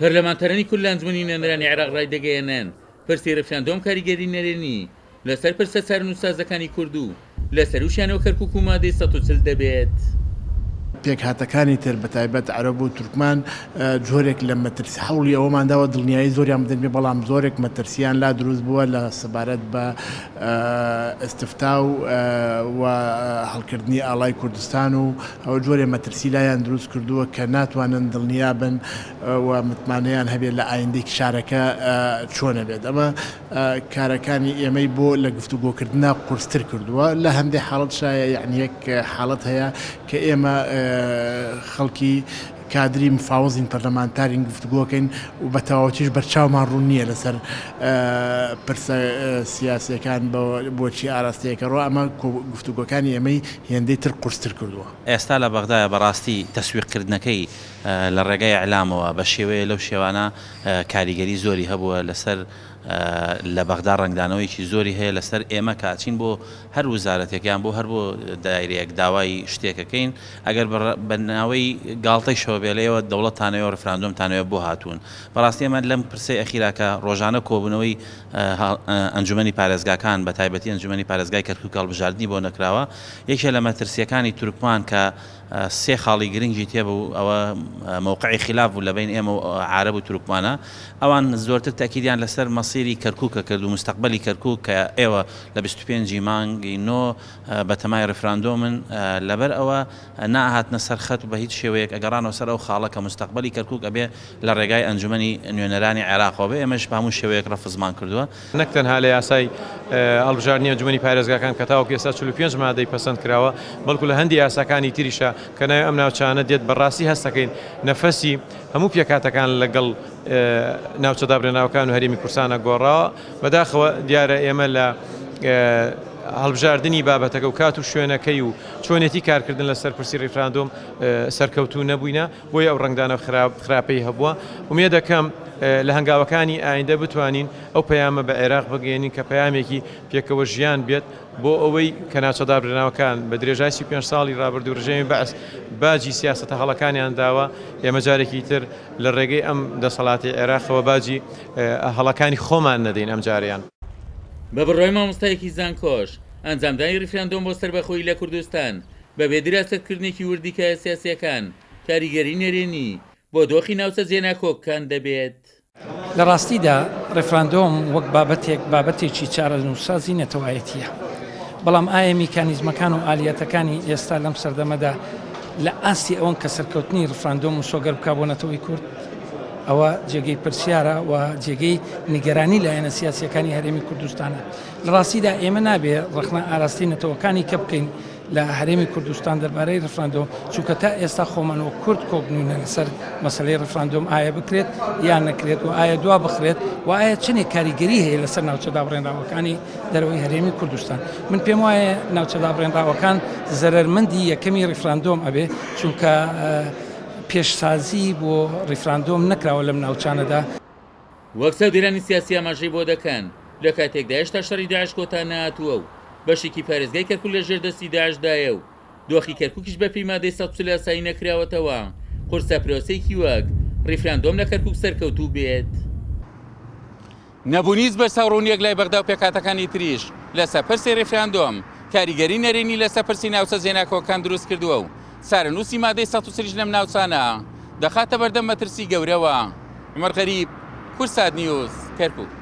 پەرلەمانتارانی کورد لە ئەنجومەنی نوێنەرانی عێراق ڕایدەگەیەنن، پرسی ڕیفراندۆم کاریگەری نەرێنی لەسەر پرسە چارەنووسسازەکانی کورد و لەسەرووشیانەوە کەرکووک و مادەی 140 دەبێت. پێکهاتەکانی تر بەتایبەت عەرەب و تورکمان جۆرێک لە مەترسی هەوڵی ئەوەمان داوە دڵنیایی زۆریان بدەین پێ بەڵام زۆرێک مەترسیان لا دروست بووە لە سەبارەت بە ئیستفتا و و هەڵکردنی ئاڵای کوردستان و ئەوە جۆرێ مەترسی لایان دروست کردووە کە ناتوانن دڵنیا بن و متمانەیان هەبێت لە ئایندەی شارەکە چۆنە بێت ئەمە کارەکانی ئێمەی بۆ لە گفتوگۆکردنا قورستر کردووە لە هەندێک حاڵەتشا یەعنی یەک حاڵەت هەیە کە ئێمە خەڵکی کادری مفاوەزین پەرلەمانتارین گفتوگۆکەین و بە تەواوەتیش بەرچاومان ڕوون نییە لەسەر پرسە سیاسیەکان بۆچی ئاراستەیەکە ڕۆ ئەمە گفتوگۆکانی ئێمەی هێندەی تر قورستر کردووە. ئێستا لە بەغدایە بەڕاستی تەسویق کردنەکەی لە ڕێگای ئیعلامەوە بە شێوەیە لەو شێوانە کاریگەری زۆری هەبووە لەسەر لە بەغدا ڕەنگدانەوەیەکی زۆری هەیە لەسەر ئێمە کە ئەچین بۆ هەر وزارەتێک یان بۆ هەر بۆ دایرەیەک داوای شتێکەکەین ئەگەر بە ناوەی گاڵتەیشەوە بێ لە ئێوە دەوڵەتتانەوێ و ڕیفراندۆمتانەوێ بۆ هاتوون بەڕاستی ئێمە لەم پرسەی ئەخیرا کە ڕۆژانە کۆبوونەوەی ئەنجومەنی پارێزگاکان بە تایبەتی ئەنجومەنی پارێزگای کەرکوک هەڵبژاردنی بۆ نەکراوە یەکێ لە مەترسیەکانی تورکمان کە سێ خاڵی گرنگی تێبوو ئەوە مەوقعی خیلاف بوو لە بەین ئێمە و عارەب و تورکمانە ئەوان زۆرتر تەئکیدیان لەسەر مەسیری کەرکوکە کرد و مستەقبەلی کەرکوک کە ئێوە لە 25 ی مانگی نۆ بەتەمای ڕیفراندۆمن لەبەر ئەوە نائەهاتنە سەر خەت و بە هیچ شێوەیەک ئەگەڕانەوە سەر ئەو خاڵە کە مستەقبەلی کەرکوک ئەبێ لە ڕێگای ئەنجومەنی نوێنەرانی عێراقەوە بێ ئێمەش بە هەموو شێوەیەک ڕەفزمان کردووە. نەک تەنها لە یاسای هەڵبژاردنی ئەنجومەنی پارێزگاکان کە تاوەکو ئێستا 45 مادەی پەسەند کراوە، بەڵکو لە هەندی یاساکانی تریشا کە ناوی ئەم ناوچانە دێت بە ڕاستی هەست دەکەین نەفەسی هەموو پێکهاتەکان لەگەڵ ناوچە دابرێنراوەکان و هەرێمی کوردستانە گۆڕاوە. بەداخەوە دیارە ئێمە لە هەڵبژاردنی بابەتەکە و کات و شوێنەکەی و چۆنێتی کارکردن لەسەر پرسی ڕیفراندۆم سەرکەوتوو نەبووینە، بۆیە ئەو ڕەنگدانەوە خراپەی هەبووە. ئومێدەکەم لە هەنگاوەکانی ئایندە بتوانین ئەو پەیامە بە عێراق بگەیەنین کە پەیامێکی پێکەوە ژیان بێت بۆ ئەوەی کە ناوچە دابرێنراوەکان بە درێژای 35 ساڵی ڕابردوو ڕژێمی بەعس باجی سیاسەتە هەڵەکانیان داوە، ئێمە جارێکی تر لە ڕێگەی ئەم دەسەڵاتەی عێراقەوە باجی هەڵەکانی خۆمان نەدەین ئەمجارەیان. بە بڕوای مامۆستایەکی زانکۆش، ئەنجامدانی ڕیفراندۆم بۆ سەربەخۆیی لە کوردستان بەبێ دراسەتکردنێکی وردی کایە سیاسییەکان، کاریگەری نەرێنی بۆ دۆخی ناوچە جێناکۆکەکان دەبێت. لە ڕاستیدا ڕیفراندۆم وەک بابەتێک، بابەتێکی چارەنووسسازی نەتەوایەتییە. بەڵام ئایا میکانیزمەکان و ئالیاتەکانی ئێستا لەم سەردەمەدا لە ئاستی ئەوەن کە سەرکەوتنی ڕیفراندۆم مسۆگەر بکا بۆ نەتەوەی کورد؟ ئەوە جێگەی پرسیارە و جێگەی نیگەرانی لایەنە سیاسییەکانی هەرێمی کوردستانە. لە ڕاستیدا ئێمە نابێ ڕەخنە ئاراستەی نەتەوەکانی کە بکەین لە هەرێمی کوردستان دەربارەی ڕفراندۆم، چونکە تا ئێستا خۆمان وەک کورد کۆک نوینە لەسەر مەسەلەی ڕفراندۆم ئایا بکرێت یان نەکرێت و ئایا دوا بخرێت و ئایا چەندێک کاریگەری هەیە لەسەر ناوچە دابڕێنراوەکانی دەرەوەی هەرێمی کوردستان. من پێم وایە ناوچە دابڕێنراوەکان زەرەرمەندی یەکەمی ڕیفراندۆم ئەبێ، چونکە پێشسازی بۆ ڕیفراندۆم نەکراوە لەم ناوچانەدا. وەک چاودێرانی سیاسی ئاماژەی بۆ دەکەن، لە کاتێکدا هێشتا شەڕی داعش کۆتا نەهاتووە و بەشێکی پارێزگای کەرکوک لە ژێر دەستی داعشدایە و دۆخی کەرکوکیش بەپێی مادەی 140 ئاسایی نەکراوەتەوە، قورسە پرۆسەیەکی وەک ڕیفراندۆم لە کەرکوک سەرکەوتوو بێت. نەبوونی هیچ بەرچاوڕوونییەک لای بەغدا و پێکهاتەکانی تریش لەسەر پرسی ڕیفراندۆم، کاریگەری نەرێنی لەسەر پرسی ناوچە جێناکۆکەکان دروست کردووە و چارەنووسی مادەی 140 یش لەم ناوچانە دەخاتە بەردەم مەترسی گەورەوە. عومەر غەریب، کوردسات نیوز، کەرکوک.